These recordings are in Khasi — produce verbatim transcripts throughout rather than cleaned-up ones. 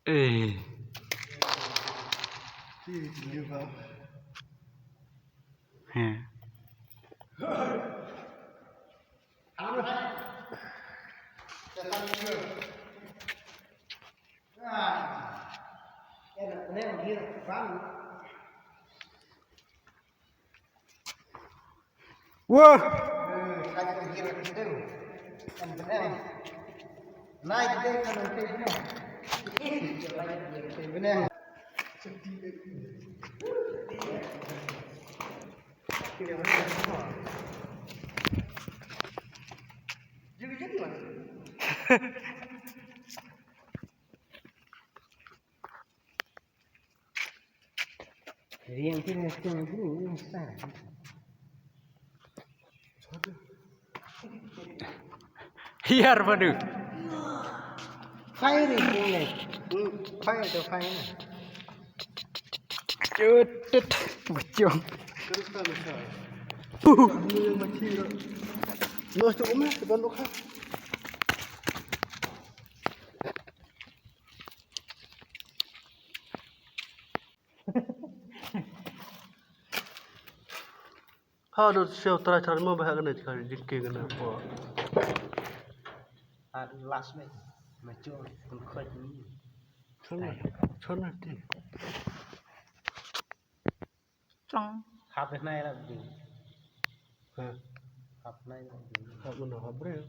Eh. He. Wah. Riang ki na stung bu sa. Hiar padu. Fire is doing like. Hmm, fire to fire. Chut, chut, bujung. Terus kan sa. Ini yang mati. Los tu umah, tu banduk ha. Ha, do sio try try mo ba ha kane ka jingke kane po. Ah, last match. Macho kun khoj ni. Chon na, chon na ti. Chong. Hap nai la bi. Ha. Hap nai la bi. Hap na hap bre.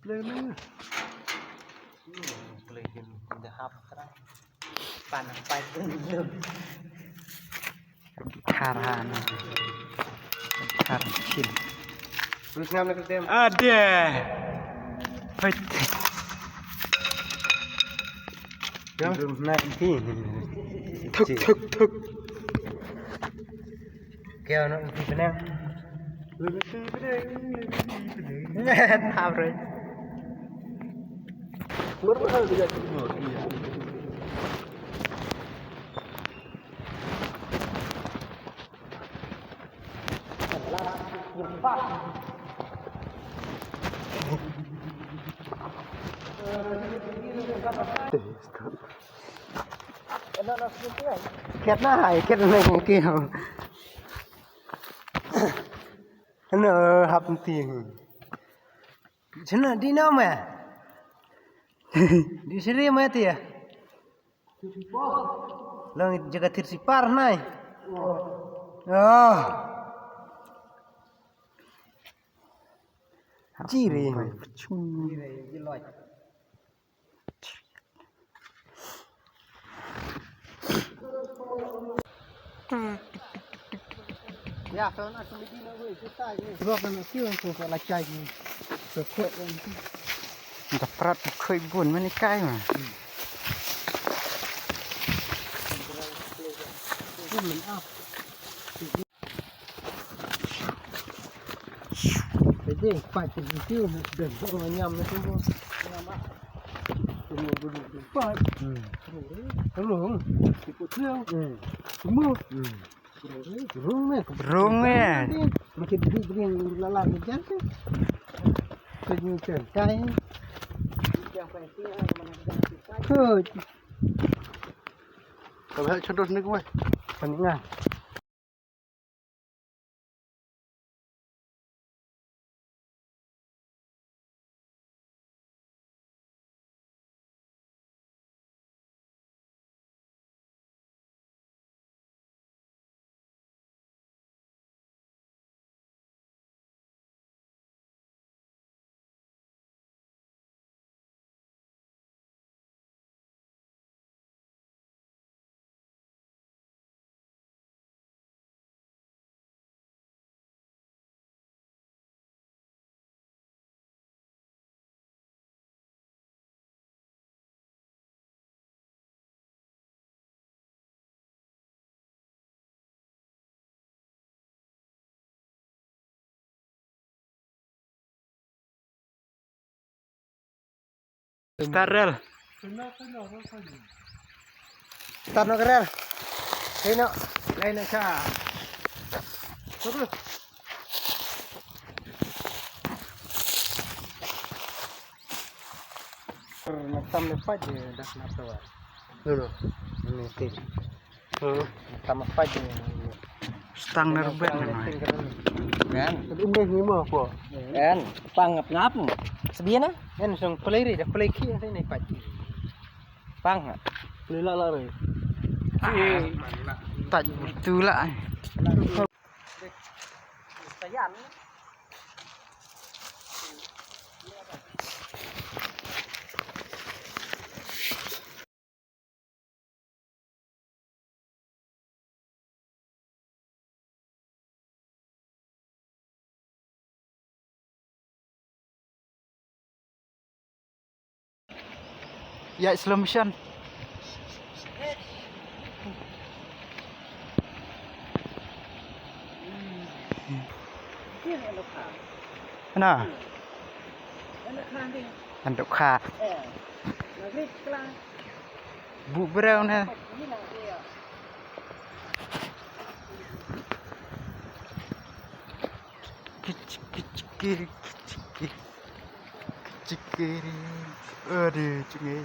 Play na. Hmm, play game in the half try. Pan pai pun. Thar ha na. Thar chin. Terus ngam nak tem. Ade. Hoi. Terus naik ti. Thuk, thuk, thuk. Keo nak ti benang. Ngen, hap re. Mur mur hal tiga. Kiat na hai, kiat na hai, kiat. Ano, hap ti. Chena di na me. Di seri me ti ya. Long jaga thir sipar nai. Oh. Chiri. Ya, so na sumidi na wei, tu tai ni. Rok na kiu ko ko la chai ni. So ko. Ka prat khoi bun mani kai ma. Bun men ap. Jadi, pat tu, tu, dah, dah nyam tu. Pat. Hmm. Terus. Ikut dia. Hmm. Semua. Hmm. Rung eh. Rung eh. Makin beri beri lala ke jan tu. Kau ni kan. Kai. Kau. Kau hai contoh ni kau. Kau ni ngah. Start rel. Start no rel. Kaino, kaino cha. Terus. Tam ne pait je dak na tawa. No, no. Ni ti. Tam pait je. Stang na rubet na. Kan. Um deh ni mo ko. Kan. Pang ngap ngap. Sebian ah. Kan song pelai ri dah pelai ki yang ni pait. Pang ha. Pelai la la ri. Tak betul lah. Sayan. Ya, slow motion. Ana. Antuk kha. Bu brau na. Kicik, kicik, kicik, kicik. Aduh, cungai.